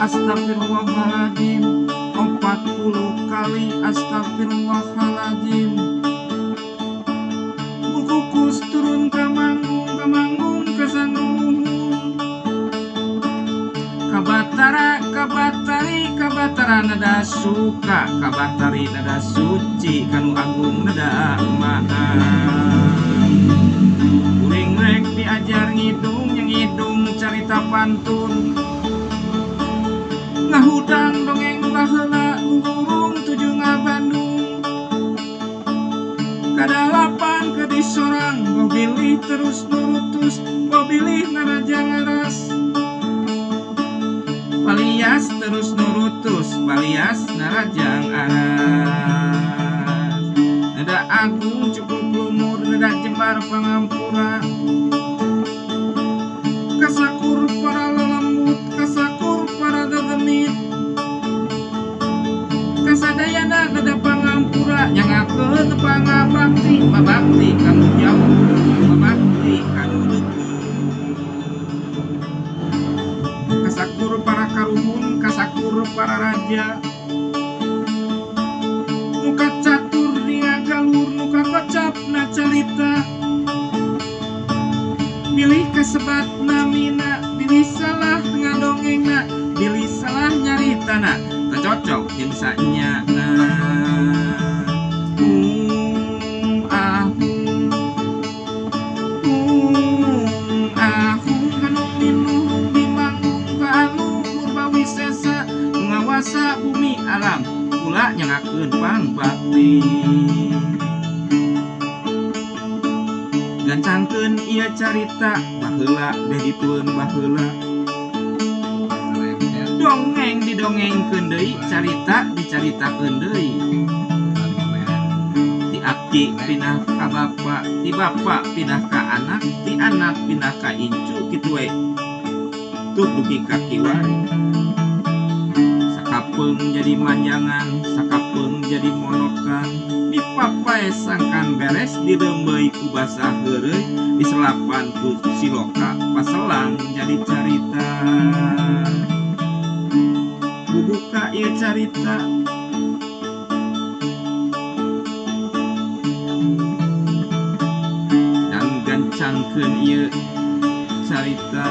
Astagfirullahaladzim, 40 kali astagfirullahaladzim. Kukus turun ka manggung, ka manggung ka sangrumuhun. Kabatara, kabatari, kabatara nada suka, kabatari nada suci, kanu agung nada maaf. Kuring rek diajar ngidung, yang ngidung carita pantun. Ngahudang dongeng baheula, gugurung tuju ngabandung. Kadalapan ke disorang, bilih terus nurutus, bilih naraja ngaras. Palias terus nurutus, palias narajang aras. Nada agung cukup lumur, nada jembar pangampura. Kasakur para lelembut, kasakur para dedemit. Kasadayana nada pangampura, nyangakeun pangabakti, babakti kanu jauh, babakti kanu deukeut. Kasakur para karuhun, kasakur para raja. Muka catur dia galur, muka kocap na carita. Bilih kasebat namina, bilih salah ngadongengna, bilih salah nyaritana, teu cocok jeung sanyana. Ahung, ahung, anu minuhung di manggung ka anu murba wisesa, ngawasa bumi alam, kula nyangakeun pangbakti. Gancangkeun ieu carita, baheula beh ditueun baheula. Dongeng didongengkeun deui, carita dicaritakeun deui. Ti aki pindah ka bapa, ti bapa pindah ka anak, ti anak pindah ka incu, kitu we. Tuh dugi ka kiwari. Sakapeung jadi manjangan, sakapeung jadi monokan. Dipapae sangkan beres, dileumbeui ku basa heureuy, diselapan ku siloka, paselang jadi carita. Bubuka ieu carita. Dan gancangkeun ieu carita.